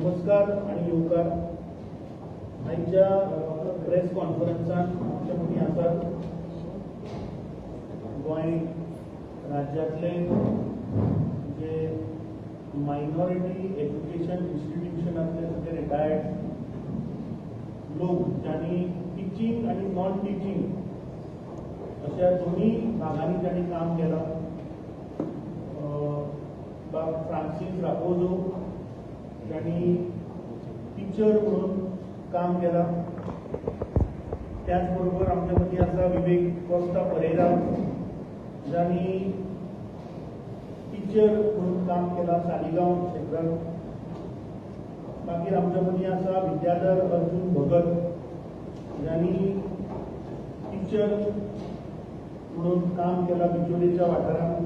नमस्कार आणि येवकार. आयच्या प्रेस कॉन्फरन्सान आमच्या मदीं आसात गोंय राज्यांतले जे मायनॉरिटी एज्युकेशन इन्स्टिट्युशनांतले सगळे रिटायर्ड लोक, ज्यांनी टिचींग आनी नॉन टिचींग अशा दोन्ही भागांनी तांणी काम केलां. बाब फ्रांसीस रापोजो, ज्यांनी टिचर म्हणून काम केलां. त्याच बरोबर आमच्या मदीं आसा विवेक कोस्ता परेरा, ज्यांनी टिचर म्हणून काम केलां सालिगांव क्षेत्रांत. मागीर आमच्या मदीं आसा विद्याधर अर्जून भगत, ज्यांनी टिचर म्हणून काम केलां बिचोलेच्या वाठारांत.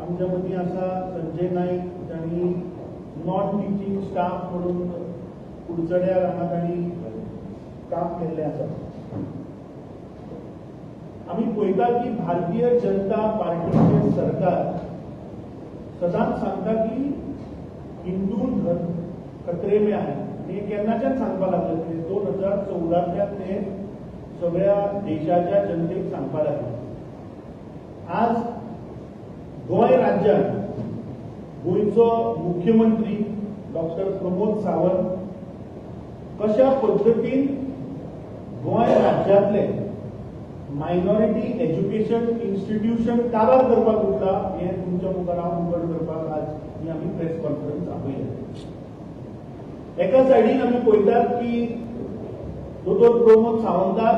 आमच्या मदीं आसा संजय नाईक, ज्यांनी नॉन टिचींग स्टाफ म्हणून कुडचड्यार हांगा तांणी काम केल्लें आसा. आमी पळयता की भारतीय जनता पार्टीचें सरकार सदांच सांगता की हिंदू धर्म खतरे में आहे आनी हे केन्नाच्यान सांगपाक लागले ते 2014तल्यान ते सगळ्या देशाच्या जनतेक सांगपाक लागले. आज गोंय राज्यात गोंयचो मुख्यमंत्री डॉक्टर प्रमोद सावंत कशा पद्दतीन गोंय राज्यांतले मायनॉरिटी एज्युकेशन इन्स्टिट्यूशन काबार करपाक उठला हें तुमच्या मुखार हांव उघड करपाक आज ही आमी प्रेस कॉन्फरन्स आपयल्या. एका सायडीन आमी पळयतात की दोतोर प्रमोद सावंताक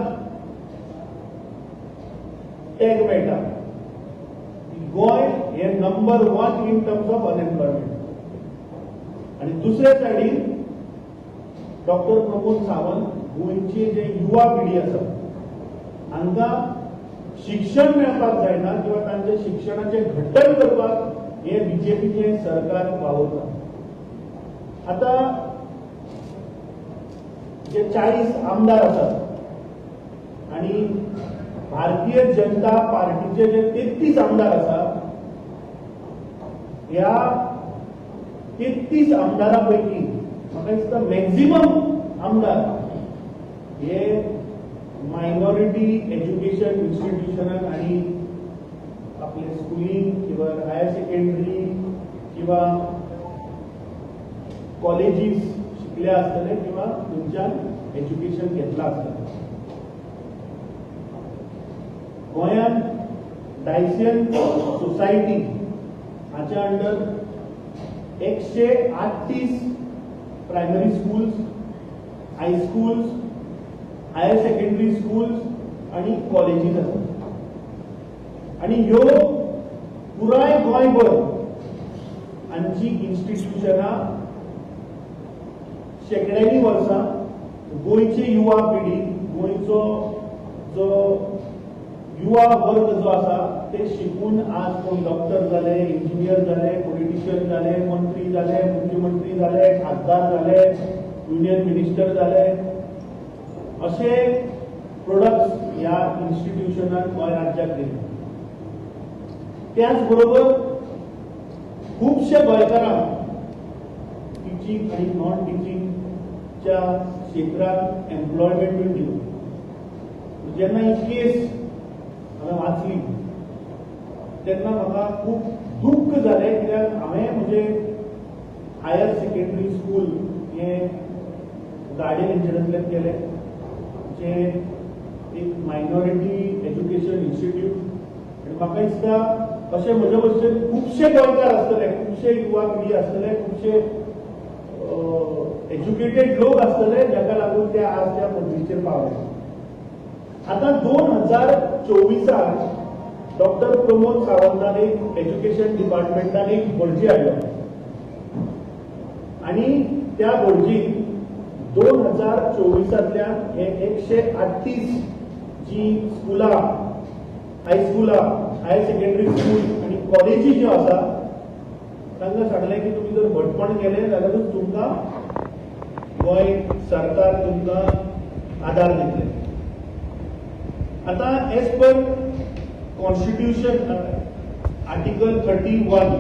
टॅग मेळटा की गोंय हे number one in terms of unemployment आनी दुसऱ्या सायडीन डॉक्टर प्रमोद सावंत गोंयची जे युवा पिढी आसा हांकां शिक्षण मेळपाक जायना किंवा तांच्या शिक्षणाचें घट्टण करपाक हे बीजेपीचें सरकार वावुरता. आतां जे 40 आमदार आसात आणि भारतीय जनता पार्टीचे जे 33 आमदार आसात, ह्या 33 आमदारां पैकी म्हाका दिसता मॅक्झिमम आमदार हे मायनॉरिटी एज्युकेशन इन्स्टिट्युशनाक आणि आपले स्कुलींग किंवा हायर सेकंडरी किंवा कॉलेजीस शिकले आसतले किंवा थंयच्यान एज्युकेशन घेतलां आसतलें. गोंयांत डायसियन सोसायटी हाच्या under 138 primary schools, high schools, higher secondary schools आणि कॉलेजीस आसात आणि ह्यो पुराय गोंयभर हांची इन्स्टिट्युशनां शेंकड्यांनी वर्सां गोंयची युवा पिढी, गोंयचो जो युवा वर्ग जो आसा ते शिकून आज कोण डॉक्टर जाले, इंजिनियर जाले, पॉलिटिशियन जाले, मंत्री जाले, मुख्यमंत्री जाले, खासदार जाले, युनियन मिनिस्टर जाले, असे प्रोडक्ट्स ह्या इन्स्टिट्युशनान गोंय राज्याक दिले. त्याच बरोबर खुबशे गोंयकारांक टिचींग आणि नॉन टिचींगच्या क्षेत्रात एम्प्लॉयमेंटूय दिलो. जेन्ना ही केस हांवें वाचली तेन्ना म्हाका खूब दुख्ख जालें, कित्याक हांवें म्हजें हायर सेकंडरी स्कूल हें गार्डियन एंजलांतल्यान केलें, जें एक मायनॉरिटी एज्युकेशन इन्स्टिट्यूट. आनी म्हाका दिसता अशे म्हजे भशेन खुबशे गोंयकार आसतले, खुबशे युवा पिढी आसतले, खुबशे एज्युकेटेड लोक आसतले जाका लागून ते आज त्या पदवीचेर पावले. आतां 2024साक डॉक्टर प्रमोद सावंतान एक एज्युकेशन डिपार्टमेंटान एक भटजी हाडलो आणि त्या भटजीन 2024तांतल्यान हे 138 जी स्कुलां, हायस्कुलां, हायर सेकंडरी स्कूल आनी कॉलेजी ज्यो आसा तांकां सांगलें की तुमी जर भटपण केलें जाल्यारूच तुमकां गोंय सरकार तुमकां आदार दितले. आतां as per constitution Article 31,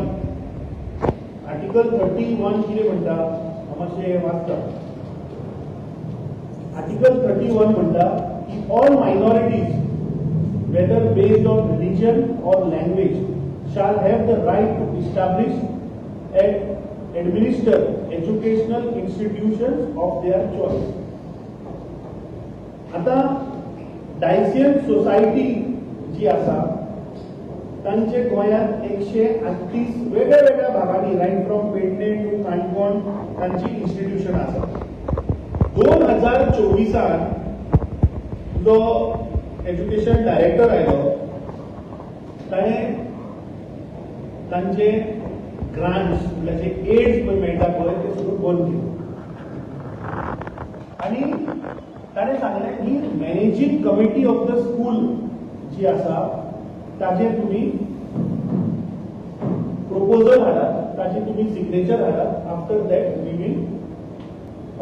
Article 31 कितें म्हणटा हांव मातशें वाचता. आर्टिकल 31 म्हणटा की all minorities, whether based on religion or language, shall have the right to establish and administer educational institutions of their choice. आता डायसियन सोसायटी जी आसा, तांचे गोंयांत 138 वेगळ्या वेगळ्या भागांनी, right from Pedne to Canacona, तांची इन्स्टिट्यूशन आसा. 2024ान जो एज्युकेशन डायरेक्टर आयलो, ताणें तांचे ग्रांट्स, म्हणल्यार जे एड्स पळय मेळटा पळय, ते सगळें बंद केले आनी ताणें सांगलें ही managing committee of the school जी आसा, ताजें तुमी प्रपोजल हाडात, ताजी तुमी signature हाडात, after that we will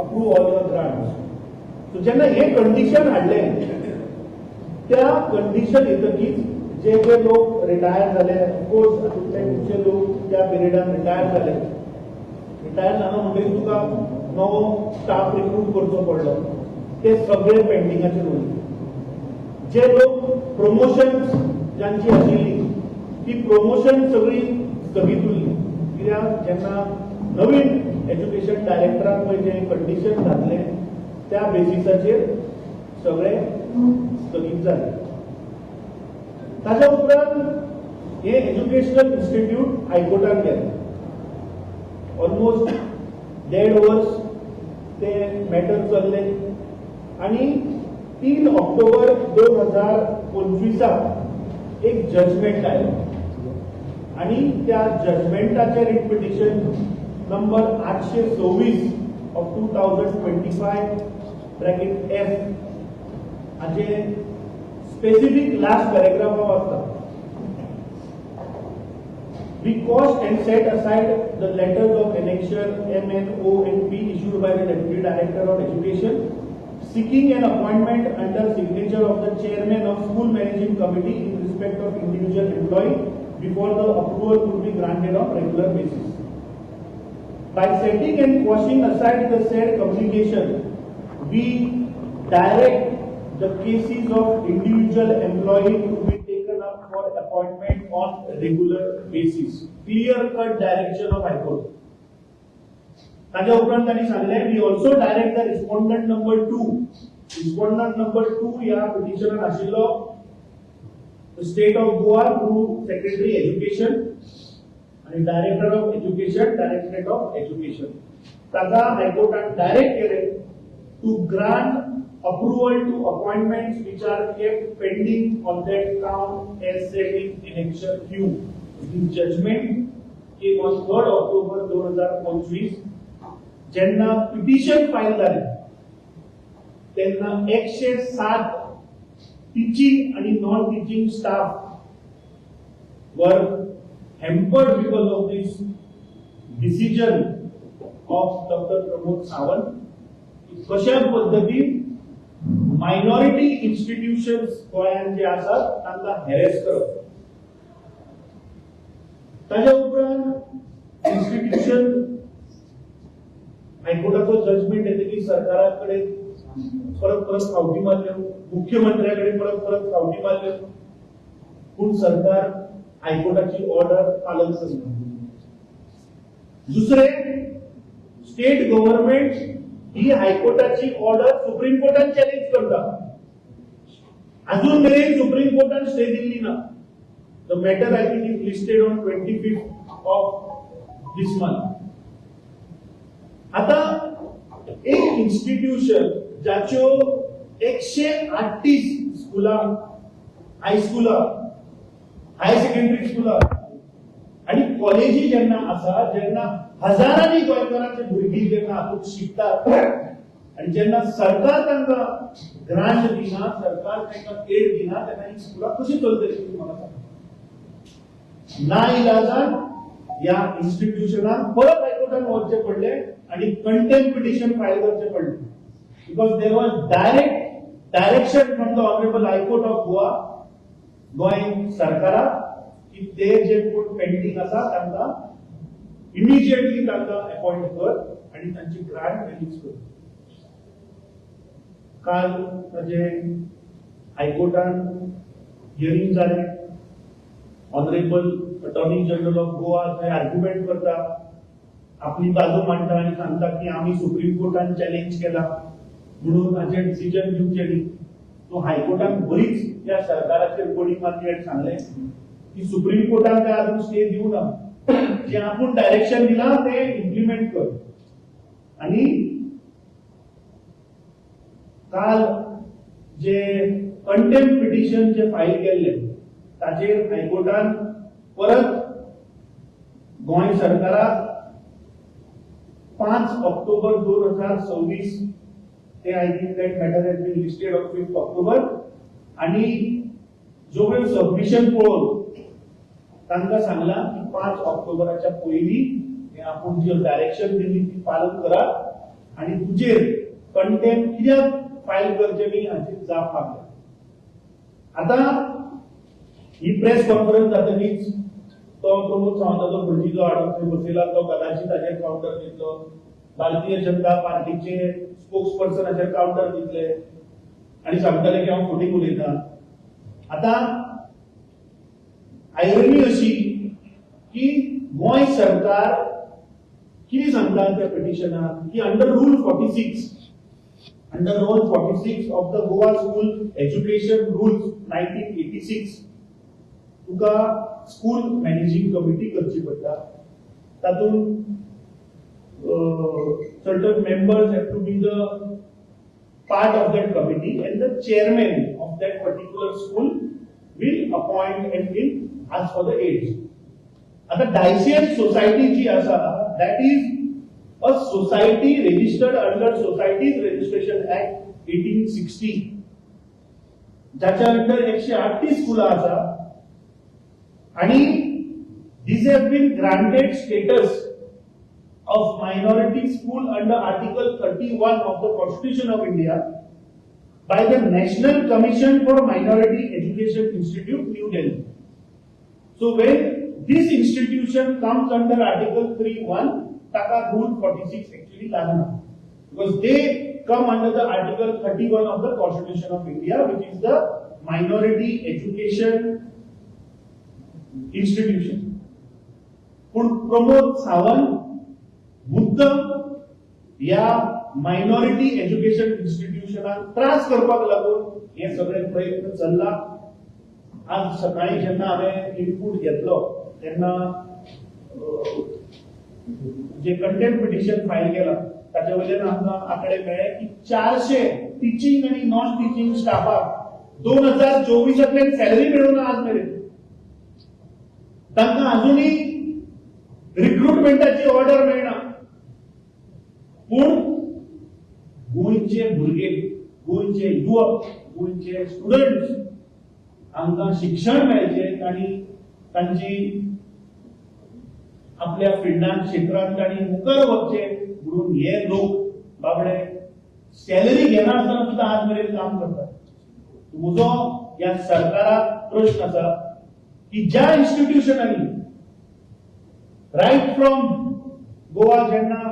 approve all your grants. So जेन्ना हें कंडिशन हाडलें, त्या कंडिशन येतकीच जे जे लोक रिटायर जाले, ऑफकोर्स हातूंतले खुबशे लोक त्या पिरियडान रिटायर जाले. रिटायर जालो म्हणटकीर तुका नवो स्टाफ रिक्रूट करचो पडलो. ते सगळे पेंडिंगाचेर उरले. जे लोक प्रमोशन जांची आशिल्ली, ती प्रमोशन सगळी स्थगीत उरली. कित्याक जेन्ना नवीन एज्युकेशन डायरेक्टरान पळय जे कंडिशन घातले, त्या बेसिसाचेर सगळे स्थगीत जाले. ताच्या उपरांत हे एज्युकेशनल इन्स्टिट्यूट हायकोर्टात गेले. ऑलमोस्ट देड वर्स ते मॅटर चल्ले आणि 3 ऑक्टोबर 2025ाक एक जजमेंट आयलो आणि त्या जजमेंटाचे writ petition number 826 of 2025 bracket F हाचे स्पेसिफीक लास्ट पॅरेग्राफ वाचता. We quashed and set aside the letters of annexure M, N, O and P issued by the Deputy Director of Education seeking an appointment under signature of the chairman of school managing committee in respect of individual employee before the approval could be granted on regular basis. By setting and quashing aside the said communication, we direct the cases of individual employee to be taken up for appointment on regular basis. Clear cut direction of High Court. ताच्या उपरांत तांणी सांगलें, we also direct the respondent number 2. Respondent number 2 ह्या पिटिशनान आशिल्लो State of Goa through Secretary Education आणि Director of Education, Directorate of Education. ताका हायकोर्टान direct केले to grant approval to appointments which are kept pending on that count as said in Annexure Q. The judgment came on 3rd October 2025. जेन्ना petition file जालें, तेन्ना 107 teaching आणि non teaching staff were hampered because of this decision of Doctor Pramod Sawant. कशा पद्दतीन minority institutions गोंयांत जे आसात, तांकां harass करप. ताच्या उपरांत इन्स्टिट्यूशन हायकोर्टाचो जजमेंट येतकीर सरकारा कडेन परत परत फावटी मारल्यो, मुख्यमंत्र्या कडेन परत परत फावटी मारल्यो, पूण सरकार हायकोर्टाची ऑर्डर पालन करना. दुसरे, स्टेट गव्हर्नमेंट ही हायकोर्टाची ऑर्डर सुप्रीम कोर्टात चॅलेंज करता. अजून मेरेन सुप्रीम कोर्टान स्टे दिल्ली ना. The matter, I think, is listed on 25th of this month. आता एक इन्स्टिट्यूशन ज्याच्यो 138 स्कुलां, हायस्कुलां, हायर सेकंडरी स्कुलां आणि कॉलेजी जेन्ना आसा, जेन्ना हजारांनी गोंयकारांचे भुरगीं जेन्ना हातूंत शिकतात आणि जेन्ना सरकार तांकां ग्रांट दिना, सरकार तांकां एड दिना, तेन्ना ही स्कुलां कशी चलतली, तुमी म्हाका सांगा. ना इलाजान ह्या इन्स्टिट्यूशनाक परत हायकोर्टान वचचें पडलें आणि कंटेम्प्ट पिटिशन फायल करचें पडलें, because there was direct direction from the Honourable High Court of Goa, Goa सरकाराक की ते जे कोण पेंडींग आसा, तांकां इमिजिएटली तांकां अपॉइंट कर आणि तांची ग्रांट. ग्रांट रिलीज कर. काल ताजे हायकोर्टान हियरींग जालें. Honourable Attorney General of Goa थंय आर्ग्युमेंट करता, आपली बाजू मांडटा आनी सांगता की आमी सुप्रीम कोर्टान चॅलेंज केला म्हणून हाचेर डिसिजन दिवचें न्ही. सो हायकोर्टान बरीच त्या सरकाराचेर बडी मारली आनी सांगलें की सुप्रीम कोर्टान काय अजून स्टे दिवना, जे आपूण डायरेक्शन दिलां तें इम्प्लिमेंट कर. आनी काल जे कंटेम्प्ट पिटिशन जे फायल केल्ले ताचेर हायकोर्टान परत गोंय सरकाराक 5 ऑक्टोबर 2026 ते, I think that matter has been listed on 5th October, आणि जो सबमिशन पळोवन तांकां सांगलां की 5 ऑक्टोबराच्या पयलीं हे आपूण जी डायरेक्शन दिली ती पालन करात आनी तुजेर कंटेम्प्ट कित्याक फायल करचें न्ही हाची जाप मागल्या. आतां ही प्रेस कॉन्फरन्स जातकीच तो प्रमोद सावंताचो भुरजी जो हाडून थंय बसयला तो कदाचित ताचेर कावंटर दितलो, भारतीय जनता पार्टीचे स्पोक्स पर्सन हाचेर कावंटर दितले आनी सांगतले की हांव फटींग उलयता. आतां आयरनी अशी की गोंय सरकार कितें सांगता त्या पिटिशनाक की under Rule 46 of the Goa School Education Rules 1986 तुका स्कूल मॅनेजिंग कमिटी करची पडटा. तातूंत certain members have to be the part of that committee and the chairman of that particular school will appoint and will ask for the aids. आता डायसियन society जी आसा, that is a society registered under Societies Registration Act 1860, जाच्या under 138 स्कुलां आसा आणि these have been granted status of minority school under Article 31 of the Constitution of India by the National Commission for Minority Education Institute, New Delhi. So when this institution comes under Article 31, ताका Rule 46 actually लागना, because they come under the Article 31 of the Constitution of India, which is the minority education institution. पूण प्रमोद सावंत मुद्दम ह्या minority education इन्स्टिट्यूशनाक त्रास करपाक लागून हे सगळे प्रयत्न चल्ला. आज सकाळी जेन्ना हांवें इनपूट घेतलो तेन्ना जे कंटेम्प्ट पिटिशन फायल केला ताच्या वयल्यान आमकां आंकडे मेळ्ळे की 400 टिचींग आनी नॉन टिचींग स्टाफाक 2024तांतल्यान सॅलरी मेळूंक ना आज मेरेन. तांकां अजुनूय रिक्रुटमेंटाची ऑर्डर मेळना. पूण गोंयचे भुरगे, गोंयचे युवक, गोंयचे स्टुडंट्स हांकां शिक्षण मेळचें, तांणी तांची आपल्या फिल्डान, क्षेत्रांत तांणी मुखार वचचें म्हणून हे लोक बाबडे सॅलरी घेनासतना सुद्दां आज मेरेन काम करतात. म्हजो ह्या सरकाराक प्रश्न आसा की ज्या इन्स्टिट्युशनांनी रायट फ्रॉम गोवा जेन्ना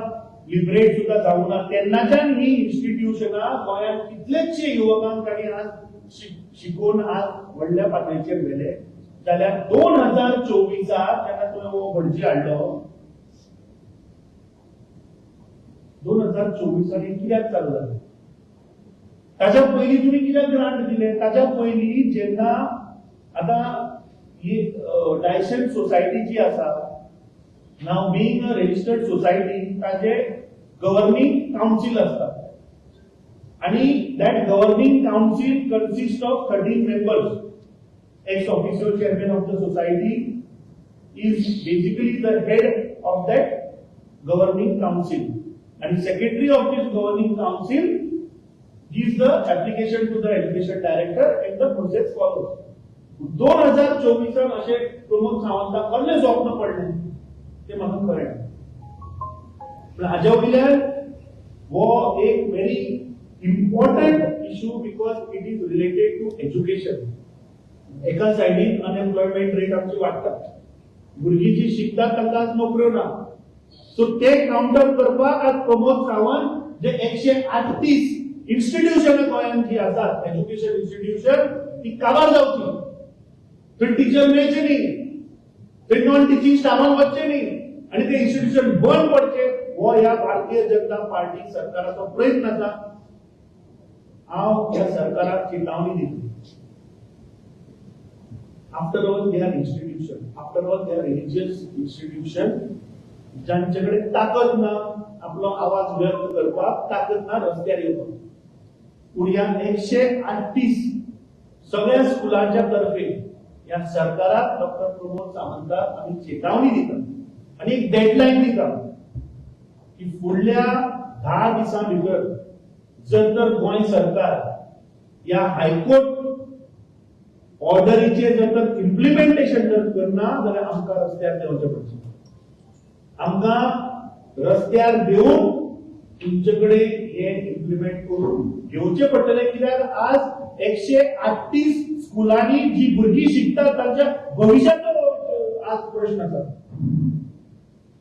लिबरेट सुद्दां जावंक ना तेन्नाच्यान ही इन्स्टिट्युशनां गोंयांत कितलेचशे युवकांक तांणी आज शिकोवन आज व्हडल्या पातळीचेर व्हेले, जाल्यार 2024 जेन्ना तुवें हो भटजी हाडलो, 2024 हें कित्याक चालू जालें? ताच्या पयलीं तुमी कित्याक ग्रांट दिले? ताच्या पयलीं जेन्ना आतां ही डायशन सोसायटी जी आसा, now being a registered society, ताजे गव्हर्निंग कावन्सील आसता आणि that governing council consist of 13 members. Ex officio chairman of the society is basically the head of that governing council and secretary of this governing council gives the application to the education director and the process follows. 2024 अशें प्रमोद सावंताक कसलें स्वप्न पडलें तें म्हाका कळना. पूण हाज्या वयल्यान हो एक very important issue because it is related to education. एका सायडीन अनएम्प्लॉयमेंट रेट आमची वाडटा, भुरगीं जी शिकतात तांकां आज नोकऱ्यो ना. सो ते काउंटर करपाक आज प्रमोद सावंत जे 138 इन्स्टिट्यूशन गोंयांत जी आसात, एज्युकेशन इन्स्टिट्यूशन, ती काबार जावची, थंय टिचर मेळचे न्ही, थंय नॉन टिचींग स्टाफान वचचे न्ही आनी ते इन्स्टिट्यूशन बंद पडचे, हो ह्या भारतीय जनता पार्टी सरकाराचो प्रयत्न आसा. हांव ह्या सरकाराक चितावणी दितली. After all, they are institution. After all, they are religious institution. ज्यांच्याकडे ताकद ना आपलो आवाज व्यक्त करपाक, ताकद ना रस्त्यार येवपाक, पूण ह्या 138 सगळ्या स्कुलांच्या तर्फे ह्या सरकाराक, डॉक्टर प्रमोद सावंताक आमी चेतावणी दिता आनी एक डेडलायन दिता की फुडल्या 10 दिसां भितर जर तर गोंय सरकार ह्या हायकोर्ट ऑर्डरीचे जर तर इम्प्लिमेंटेशन जर करना जाल्यार आमकां रस्त्यार देंवचें पडचें. आमकां रस्त्यार देवन तुमचे कडेन हे इम्प्लिमेंट करून घेवचें पडटलें, कित्याक आज 138 स्कुलांनी जी भुरगीं शिकतात तांच्या भविश्याचो आज प्रश्न आसा.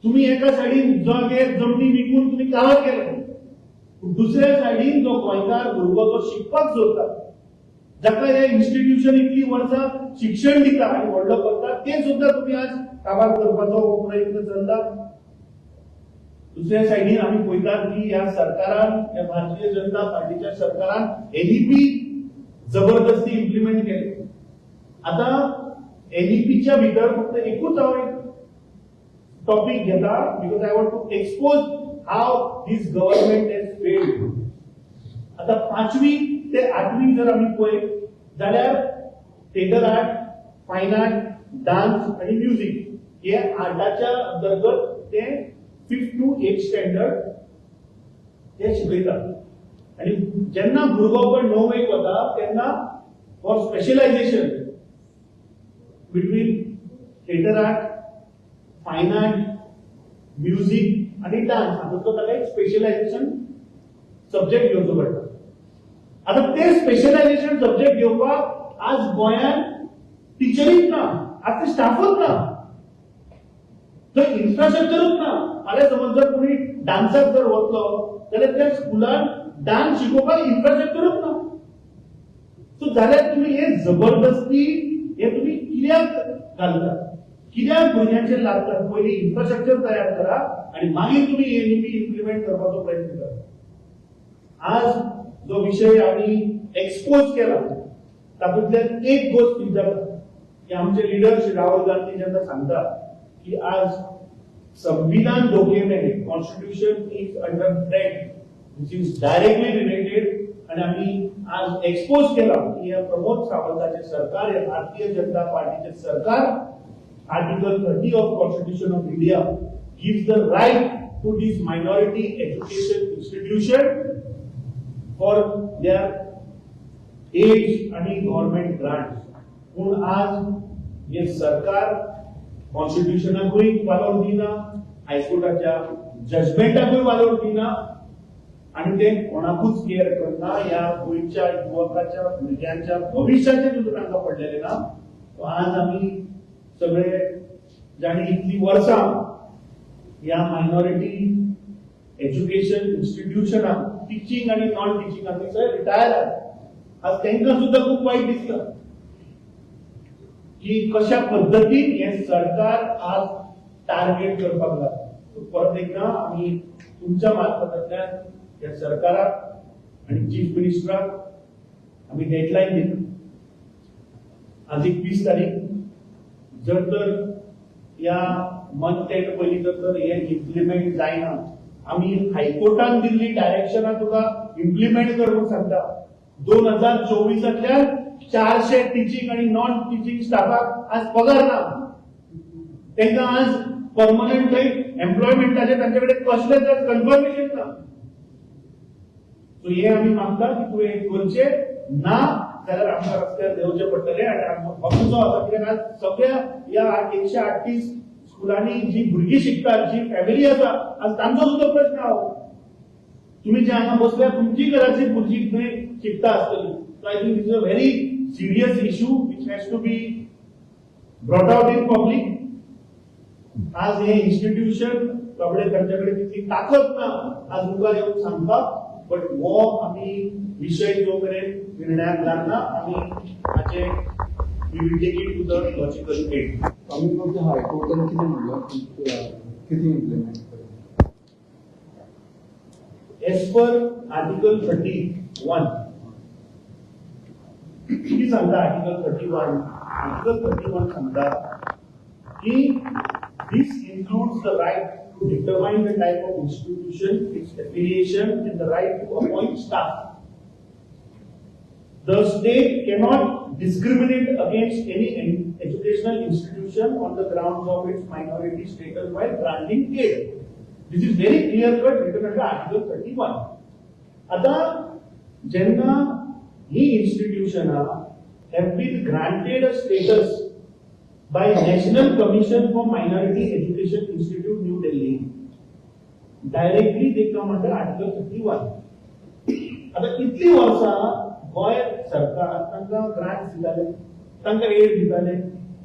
तुम्ही एका सायडीन जागे जमनी विकून तुम्ही काबार केले, पूण दुसऱ्या सायडीन जो गोंयकार भुरगो जो शिकपाक सोदता, जाका हे इन्स्टिट्यूशन इतली वर्सां शिक्षण दिता आनी व्हडलो करता, ते सुद्दां तुम्ही आज काबार करपाचो हो प्रयत्न चल्ला. दुसऱ्या सायडीन आमी पळयतात की ह्या सरकारान, ह्या भारतीय जनता पार्टीच्या सरकारान एनईपी जबरदस्ती इम्प्लिमेंट केले. आता एनईपीच्या भितर फक्त एकूच हांव एक टॉपिक घेता, because I want to expose how this government has failed. आता पांचवी ते आठवी जर आमी पळयत जाल्यार theatre art, fine art, dance आनी म्युझिक हे आर्टाच्या अंतर्गत ते फिफ्थ टू एथ स्टँडर्ड ते शिकयतात. आनी जेन्ना भुरगो पण णवेक वता तेन्ना for specialization between theatre art, fine art, music आनी डान्स हातूंतलो ताका एक स्पेशलायझेशन सब्जेक्ट घेवचो पडटा. आता ते स्पेशलायझेशन सब्जेक्ट घेवपाक आज गोंयांत टिचरीच ना, आज ते स्टाफूच ना, थंय इन्फ्रास्ट्रक्चरूच ना. फाल्यां समज जर कोणी डान्साक जर वतलो जाल्यार त्या स्कुलान डान्स शिकोवपाक इन्फ्रास्ट्रक्चरूच ना. सो जाल्यार तुमी हे जबरदस्ती हे तुमी कित्याक घालतात? कित्याक भुरग्यांचेर लागतात? पयलीं इन्फ्रास्ट्रक्चर तयार करा आनी मागीर तुमी एनईपी इम्प्लिमेंट करपाचो प्रयत्न करा. आज जो विशय आमी एक्सपोज केला तातूंतल्यान एक गोश्ट कितें जाता की आमचे लिडर श्री राहुल गांधी जेन्ना सांगता की आज संविधान धोके में है, Constitution is under threat, which is directly related. आणि आम्ही आज एक्सपोज केला की या प्रमोद सावंताचे सरकार, या भारतीय जनता पार्टीचे सरकार, Article 30 of Constitution of India gives the right to this minority education institution for their aids आणि गव्हर्नमेंट ग्रांट. पूण आज हे सरकार कॉन्स्टिट्युशनाकूय वालोर दिना, हायकोर्टाच्या जजमेंटाकूय वालोर दिना आणि ते कोणाकूच केअर करना. ह्या गोंयच्या युवकाच्या, भुरग्यांच्या भविश्याचे सुद्दां तांकां पडलेले ना. आज आमी सगळे जांणी इतली वर्सां ह्या मायनॉरिटी एज्युकेशन इन्स्टिट्यूशनाक टिचींग आणि नॉन टिचींग आमी सगळे रिटायर आहात, आज तांकां सुद्दां खूब वायट दिसता की कशा पद्दतीन हे सरकार आज टार्गेट करपाक लागला. परत एकदा आमी तुमच्या मार्फतांतल्यान ह्या सरकाराक आणि चीफ मिनिस्टराक आमी डेडलायन दिता. आज 21 तारीख. जर तर या मंथ एंड पयलीं जर तर हे इम्प्लिमेंट जायना, आमी हायकोर्टान दिल्ली डायरेक्शनां तुका इम्प्लिमेंट कर म्हूण सांगता. 2024तांतल्यान 400 टिचींग आणि नॉन टिचींग स्टाफाक आज पगार ना. तांकां आज परमनंट थंय एम्प्लॉयमेंटाचे तांचे कडेन कसलेच आज कन्फर्मेशन ना. सो हे आमी मागता की तुवें करचें ना जाल्यार आमकां रस्त्यार देंवचें पडटलें. आनी हक्क जो आसा, कित्याक आज सगळ्या ह्या 138 स्कुलांनी जी भुरगीं शिकतात, जी फॅमिली आसा, आज तांचो सुद्दां प्रश्न आहा. तुम्ही जे हांगा बसल्या, तुमची घराची भुरगीं थंय शिकता आसतली. So I think this is a very serious issue which has to be brought out in public. आज हे इन्स्टिट्यूशन बाबडे तांचे कडेन तितली ताकद ना आज मुखार येवन सांगपाक. बट हो आमी विशय जो मेरेन निर्णयाक लागना, आमी हाचे we will take it to the logical end. आमी फक्त हायकोर्टान कितें म्हणलां, कितें इम्प्लिमेंट करता? As per Article 31, किती सांगता आर्टिकल 31? आर्टिकल 31 सांगता की this includes the right to determine the type of institution, its affiliation and the right to appoint staff. The state cannot discriminate against any educational institution on the grounds of its minority status while granting aid. This is very clear cut written under Article 31. आता जेन्ना ही इन्स्टिट्यूशनां have been granted a status by National Commission for Minority Education Institute, New Delhi, directly they come under Article 31. आता इतली वर्सां गोंय सरकार तांकां grants दिताले, तांकां add दिताले,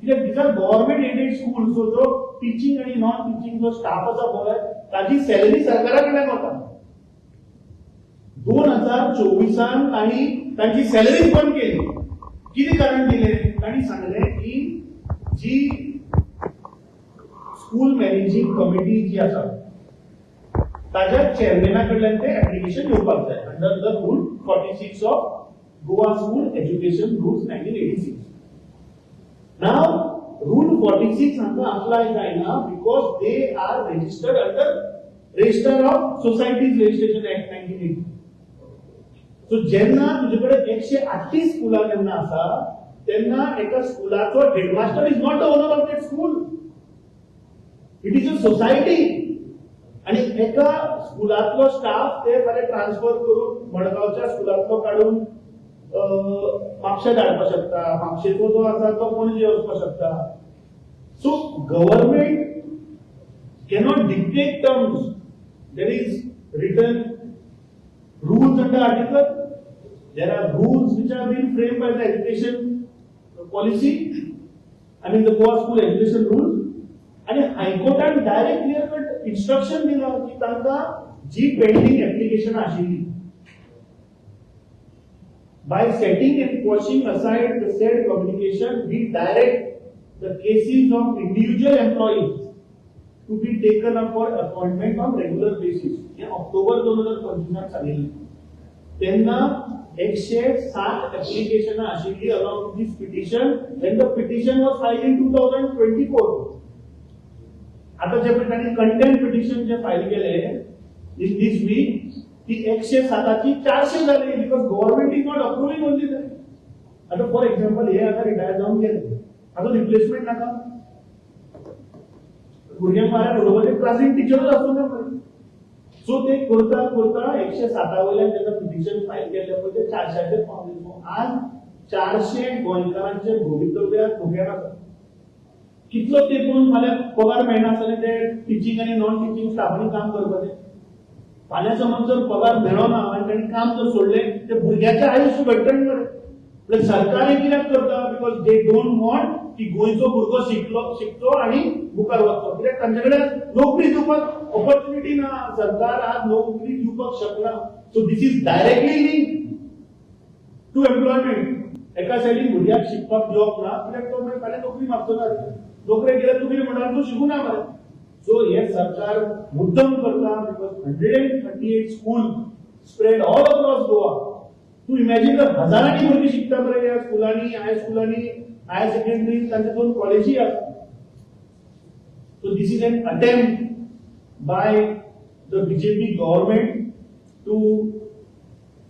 कित्याक these are government aided school. So जो टिचींग आनी नॉन टिचींग जो स्टाफ आसा पळय, ताजी सॅलरी सरकारा कडल्यान वता. 2024 तांणी तांची सॅलरी बंद केली. कितें कारण दिलें? तांणी सांगलें की जी स्कूल मॅनेजींग कमिटी जी आसा, ताज्या चेअरमॅना कडल्यान ते एप्लिकेशन येवपाक जाय under the rule 46 of Goa School Education Rules 1986. Now rule 46 हांकां अप्लाय जायना because they are registered under Register of Societies Registration Act 1980. So जेन्ना तुजे कडेन 138 स्कुलां जेन्ना आसा, तेन्ना एका स्कुलाचो headmaster is not the owner of that school. It is a society. आणि एका स्कुलांतलो स्टाफ ते फाल्यां ट्रान्सफर करून मडगांवच्या स्कुलांतलो काडून म्हापशा धाडपाक शकता, म्हापशेचो जो आसा तो पणजे वचपाक शकता. So government cannot dictate terms. There is written rules under article. There are rules which have been framed by the education policy, I mean the Goa School Education Rules. आणि हायकोर्टान डायरेक्ट क्लियर कट इन्स्ट्रक्शन दिलां की तांकां जी pending application आशिल्ली, by setting and quashing aside the said communication, we direct the cases of individual employees to be taken up for appointment on regular basis. हे ऑक्टोबर 2025 सांगिल्लें. तेन्ना 107 एप्लिकेशनां आशिल्ली along with this petition when the petition was filed in 2024. आता जे पळय तांणी contempt petition जे file केले in this week, ती 107ची 400 जाली because government is not approving only. आता फॉर एक्झाम्पल, हे आता रिटायर जावन गेले, आता रिप्लेसमेंट नाका? भुरग्यांक माऱ्यान उडोवपाचे क्लासीन टिचरूच आसूं ना मरे. सो ते करता करता 107 वयल्यान तेन्ना पिटिशन फायल केल्ले पळय, ते 400चेर पावले. सो आज 400 गोंयकारांचे भवितव्य धोक्यात आसा. कितलो ते पळोवन फाल्यां पगार मेळना आसतना ते टिचींग आनी नॉन टिचींग स्टाफांनी काम करपाचें. फाल्यां समज जर पगार मेळना आनी तांणी काम जर सोडलें, ते भुरग्याचें आयुश्य घडटलें मरे. म्हणल्यार सरकार हें कित्याक करता? Because they don't want की गोंयचो भुरगो शिकलो, शिकचो आनी मुखार वचचो, कित्याक तांचे कडेन नोकरी दिवपाक ऑपॉर्च्युनिटी ना. सरकार आज नोकरी दिवपाक शकना. So this is directly link to employment. एका सायडीन भुरग्याक शिकपाक दिवप ना, कित्याक तो मागीर फाल्यां नोकरी मागचो ना. नोकरेक गेल्यार तूं कितें म्हणटा? तूं शिकूना मरे. सो हे सरकार मुद्दम करता because 138 school spread all across Goa. तूं इमॅजीन कर, हजारांनी भुरगीं शिकता मरे ह्या स्कुलांनी, हायस्कुलांनी, हायर सेकंडरी, तांचे दोन कॉलेजी आसा. So this is an attempt by the BJP government to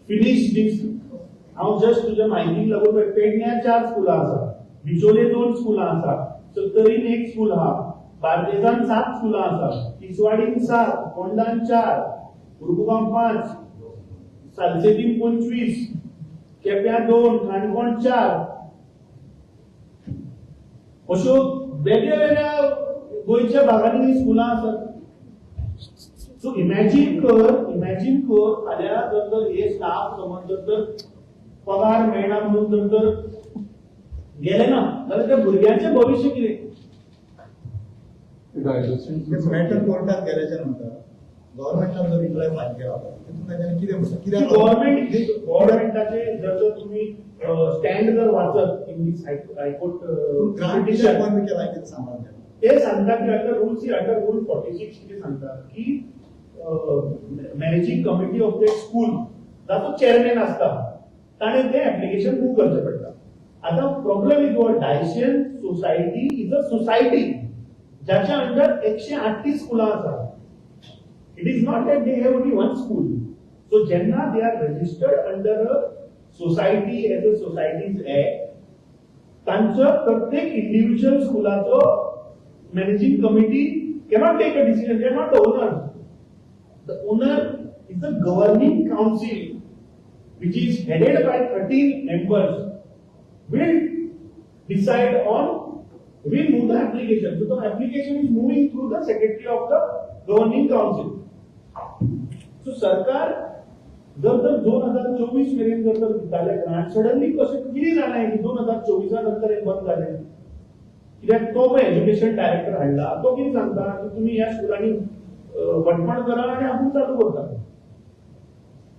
finish this. हांव जस्ट तुज्या म्हायतीक लागून पळय, पेडण्या चार स्कुलां आसा, बिचोले दोन स्कुलां आसा, सत्तरीन एक स्कूल आहा, बार्देजान सात स्कुलां आसा, तिसवाडीन सात, फोंडान चार, मुरगुगांव पांच, सालसेतीन 25, केप्यां दोन, काणकोण चार, अश्यो वेगळ्या वेगळ्या गोंयच्या भागांनी स्कुलां आसात. सो इमॅजीन कर, इमॅजीन कर, फाल्यां जर तर हे स्टाफ समज जर तर पगार मेळना म्हणून जर तर गेले ना, जाल्यार त्या भुरग्यांचें भविश्य कितें? डायोसिस मॅटर कोर्टात गेल्याच्या नंतर गव्हर्नमेंटान जो रिप्लाय फायल केला तितून तांच्यांनी कितें म्हणलां? कित्याक गव्हर्नमेंट गव्हर्नमेंटाचे जर जर तुम्ही स्टँड जर वाचत in this high court grant कित्याक बंद केला कितें सांगपाक जाय. ते सांगता की under rule, see, under rule 46 कितें सांगता की managing committee of that school ताचो चेअरमॅन आसता, ताणें तें एप्लिकेशन मूव करचें पडटा. आतां problem is what, diocesan society is a society जाच्या अंडर 138 स्कुलां आसा. It is not that they have only one school. So जेन्ना they are registered under a society as a Societies Act, तांचो प्रत्येक individual स्कुलाचो managing committee cannot take a decision. They are not the owners. The owner is the governing council, which is headed by 13 members, will decide on, will move the application. So the application is moving through the secretary of the governing council. So सरकार जर तर 2024 मेरेन जर तर दिताले grant, suddenly कशें कितें जालें की 2024 नंतर हे बंद जालें? कित्याक तो पळय एज्युकेशन डायरेक्टर हाडला, तो कितें सांगता की तुमी ह्या स्कुलांनी वटपण करा आनी आपूण चालू करता,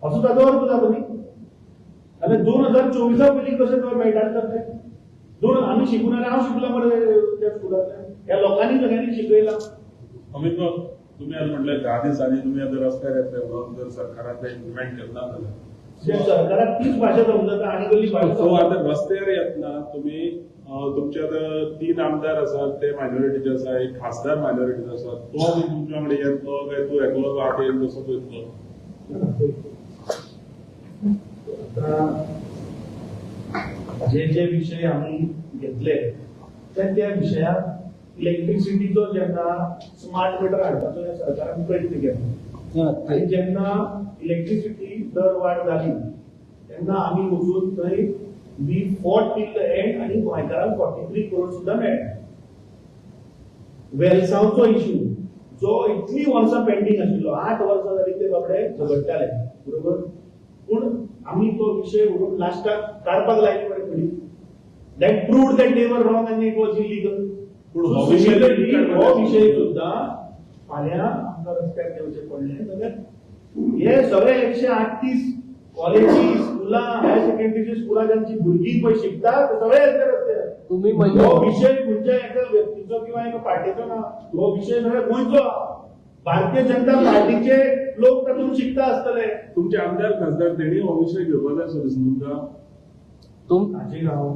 असो ताचो अर्थ जाता न्ही. जाल्यार 2024 पयलीं कशें तर मेळटालें तर ते दोन आमी शिकून आनी हांव शिकला मरे त्या स्कुलांतल्यान, ह्या लोकांनी सगळ्यांनी शिकयलां. अमित बाब, तुम्ही आज म्हटलं 10 दिसांनी तुम्ही आता रस्त्यार येतले म्हणून जर सरकारान ते इम्प्लिमेंट केलं ना जाल्यार. ते सरकाराक तीच भाशा समजता आनी कसली भाशा सो समजता? आता रस्त्यार येतना तुम्ही तुमचे आता तीन आमदार आसात ते मायनॉरिटीचे आसा, एक खासदार मायनॉरिटीचो आसा, तो बी तुमच्या वांगडा येतलो काय तूं एकलोच वाटेन तसोच वयतलो? आता जे जे विषय आमी घेतले त्या त्या विशयात इलेक्ट्रिसिटीचो जेन्ना स्मार्ट मिटर हाडपाचो ह्या सरकारान प्रयत्न केलो आनी जेन्ना इलेक्ट्रिसिटी दर वाड जाली तेन्ना आमी वचून थंय we fought till the end आनी गोंयकारांक 43 करोड सुद्दां मेळ्ळे. वेलसांवचो इशू जो इतली वर्सां पेंडींग आशिल्लो, 8 वर्सां जाली ते बाबडे झगडटाले, बरोबर, पूण आमी तो विशय व्हरून लास्टाक काडपाक लायले मरे पयलीं. That proved that they were wrong आनी it was illegal. पूण हो विशय हो विशय सुद्दां फाल्यां आमकां रस्त्यार देंवचें पडलें जाल्यार हे सगळे 138 कॉलेजी, स्कुलां, हायर सेकंडरीची स्कुलां, ज्यांची भुरगीं पळय शिकता ते सगळे येतले रस्त्यार. तुम्ही म्हणजे हो विशय खंयच्या एका व्यक्तीचो किंवा एका पार्टीचो ना, हो विशय सगळ्या गोंयचो. भारतीय जनता पार्टीचे लोक तातूंत शिकता आसतले. तुमचे आमदार खासदार तेणी हो विशय घेवपाक जाय सो दिसता तुमकां. तुम हाचेर हांव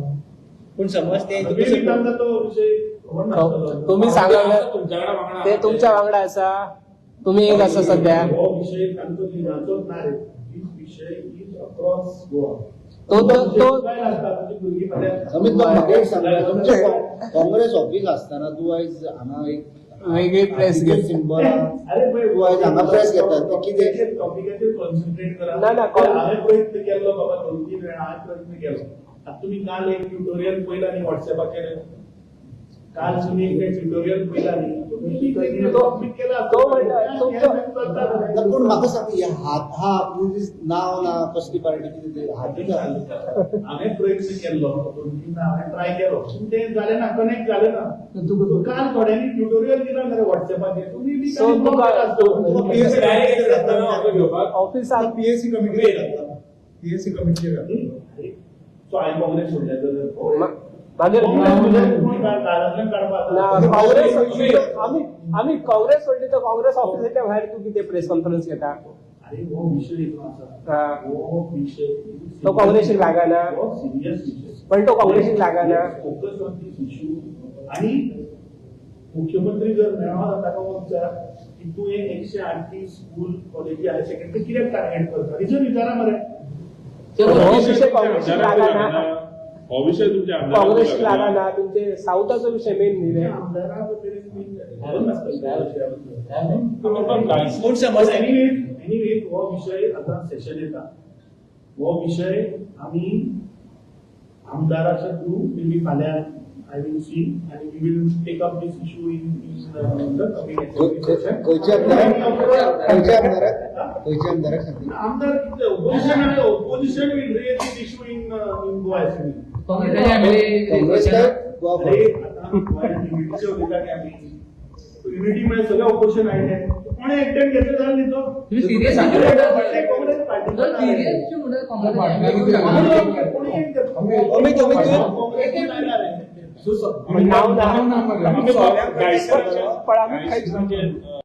पूण समज ते Maybe तांकां तो विशय खबर नासतलो. तुम्ही सांगा. तुमच्याकडे वांगडा ते तुमच्या वांगडा आसा, तुम्ही एक आसा सध्या. हो विशय तांचो तिगांचोच ना रे, दीस विशय is across Goa. तो तो तो काय लागता तुजी भुरगीं फाल्यां अमित बाब, म्हाका एक सांगा, तुमचें काँग्रेस ऑफिस आसतना तूं आयज हांगा एक वेगळी प्रेस घेत सिंबल अरे पळय, तूं आयज हांगा प्रेस घेतात ते कितें? टॉपिकाचेर कॉन्सन्ट्रेट करा. ना, ना, हांवें प्रयत्न केल्लो बाबा, दोन तीन वेळा हांवें प्रयत्न केलो. आतां तुमी काल एक ट्युटोरियल पळयला न्ही व्हॉट्सॅपाचेर, काल तुमी एक ट्युटोरियल पळयला न्ही, टॉपिक केला. तो म्हणटा, तुमचो- ना, पूण म्हाका सांग, हे हात हा नाव ना कसली पार्टी कितें ते हातूच आहा. हांवें प्रयत्न केल्लो, दोन तीन हांवें ट्राय केलो, पूण तें जालें ना, कनेक्ट जालें ना. काल थोड्यांनी ट्युटोरियल दिला मरे व्हॉट्सॅपाचेर, तुमी बी So, तांणी block तुका- केला आसतलो. तुका PSC direct येता घेवपाक. ऑफिसात पीएसी कमिटी घातला, पीएसी कमिटीचेर घातला. सो हांवें काँग्रेस सोडल्या तर मागीर काँग्रेस म्हणजे कोण दारांतल्यान काडपाक ना, काँग्रेस आम्ही आम्ही काँग्रेस सोडली तर काँग्रेस ऑफिसाच्या भायर तू किती प्रेस कॉन्फरन्स घेता? अरे, हो विषय जो आसा हा. हो विषय तो काँग्रेसीक लागना. हो सिरियस विषय. पण तो काँग्रेसीक लागना. Focus on this issue. आणि मुख्यमंत्री जर मेळ्ळो ताका विचार की तूं हे 138 स्कूल कॉलेजी हायर सेकंडरी कित्याक टार्गेट करता, रिजन विचारा मरे. हो विषय विषय तुमच्या काँग्रेसीक आमदाराक लागना. हो विषय तुमच्या आमदाराक काँग्रेसीक लागना. लागना, तुमचे साऊथाचो विषय मेन न्ही रे. आमदाराक मेरेन खबर नासतली त्या विशयाबद्दल. पूण समज एनिवे एनिवे हो विषय आता सेशन येता, हो विषय आमी आमदाराच्या थ्रू मे बी फाल्यां I will see आनी we will take up this issue in the coming. खंयच्या आमदाराक, खंयच्या आमदाराक, खंयच्या आमदाराक सांगता? आमदार कितले ओपोजिशन आनी opposition will raise this issue in Goa assembly. काँग्रेसाचे Congress काय गोवा अरे फॉरवर्ड? आता गोव्यात युनिटीचे उलयता न्ही आमी. युनिटी म्हळ्यार सगळे ऑपोजिशन आयले, कोणे एकट्यान घेतले जाल्यार न्ही तो. तुम्ही सिरियस काँग्रेस पार्टी. सिरियस म्हणून कोणी एक घेतलं. अमित, अमित, काँग्रेस जाणार आहे. नाव ना. नाव ना. आम्ही पण आम्ही काहीच गायसनाचे